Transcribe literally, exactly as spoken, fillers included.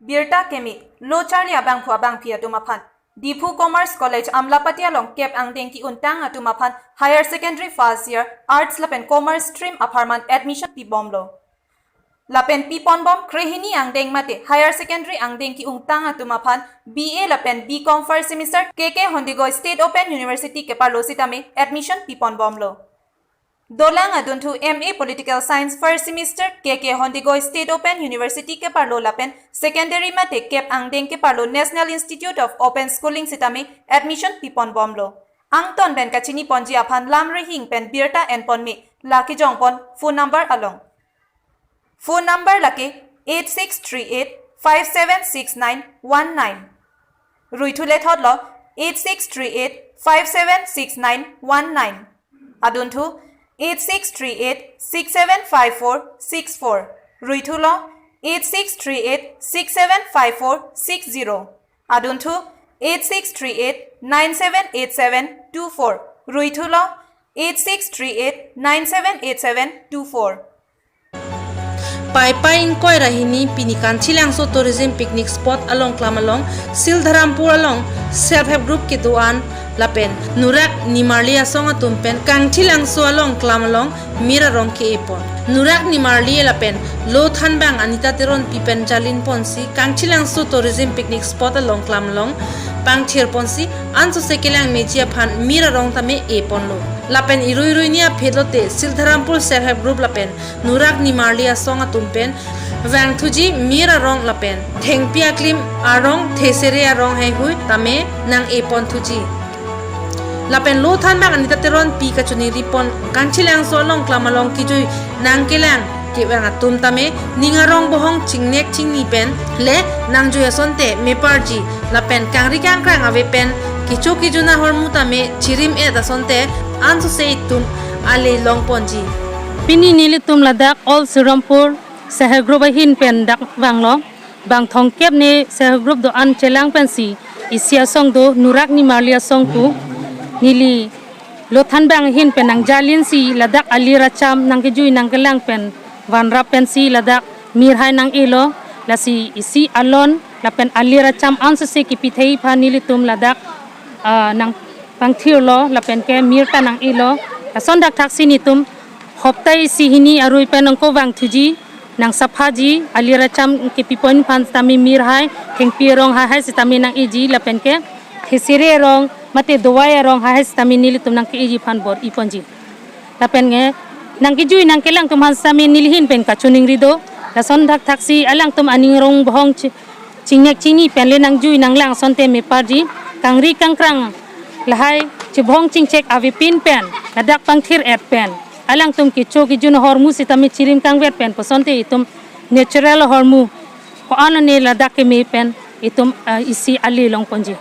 Birta keme, lo charli abangphu abangphi atum aphan. Diphu Commerce College Amlapati along kep angdeng ki-untang atum aphan Higher Secondary First Year Arts lapen Commerce Stream apharman admission pibomlo. Lapen piponbom krehini angdeng mate Higher Secondary angdeng ki-untang atum aphan B A lapen B Com First Semester K K Hondegoi State Open University keparlo sitame admission piponbomlo. Dolang adunthu M A Political Science First Semester K K Hondegoi State Open University keparlo lapen secondary mate kep angdeng keparlo National Institute of Open Schooling sitame admission piponbomlo. Angton pen kachiniponji aphan lam rihing pen birta enponme, la kejongpon phone number along. Phone number lake eight six three eight five seven six nine one nine. Ruithu lethotlo, eight six three eight five seven six nine one nine. Adunthu, eight six three eight six seven five four six four. Ruithulo, eight six three eight six seven five four six zero. Adunthu, eight six three eight nine seven eight seven two four. Ruithulo, eight six three eight nine seven eight seven two four. Paipai ingkoi ra hini pini Kangchilangso Tourism Picnic Spot along klam along Sildharampur along Self Help Group kedo-an lapen Nurak Nimarli Asong atum pen Kangchilangso along klam along mir arong ke-epon. Nurak Nimarli lapen Lothanbang Anita Teronpi pen jalinponsi Kangchilangso Tourism Picnic Spot along klam along pangthirponsi ansose kelang meji aphan mir arong tame eponlo. Lapen irui irui ni aphi lote Sildharampur Self Help Group lapen Nurak Nimarli Asong atum pen vangthuji mir arong lapen thengpi aklim arong thesere arong heihui tame nang-eponthuji. Lapen Lothanbang Anita Teronpi kachoningripon Kangchilangso along klam along kejui nangkelang kevang atum tame ning arong bohong chingnek chingni pen le nangjui asonte meparji lapen kangri kangkrang ave pen kecho kejun ahormu tame chirim-et asonte ansose itum ale longponji. Pini nelitum ladak All Srirempur Self Help Group ahin pen dak vanglo. Bang thomkep ni Self Help Group do-an chelang pensi isi asong do, Nurak Nimarli Asong pu. Neli Lothanbang ahin pen nangjalinsi ladak alir acham nangkejui nangkelang pen vanrap pensi ladak mir hai nang-elo, lasi isi alon lapen alir acham ansose kepithei aphan nelitum ladak, ah, nangpangthirlo lapen ke mir ta nang-elo. Lason thakthaksi netum hopta isi hini arui pen nangko vangthuji, nangsaphaji, alir acham kepipoin aphan sitame mir hai, thengpi arong hai hai sitame nang-eji lapen ke thesere arong mate dovai arong hai hai sitame nelitum nangke-eji aphan bor-iponji. Lapen ke nangkejui nangkelang atum aphan sitame nelihin pen kachoningri do. Lason thakthaksi alangtum aning arong bohong chi-, chingnek chingni pen le nangjui nanglang asonte meparji, kangri kangkrang lahai chibong chingchek avepin pen ladak pangthir-et pen alangtum kecho kejun ahormu sitame chirim kangvet pen pusonte itum natural ahormu ko-an ne ladak keme pen itum, ah, isi ale longponji.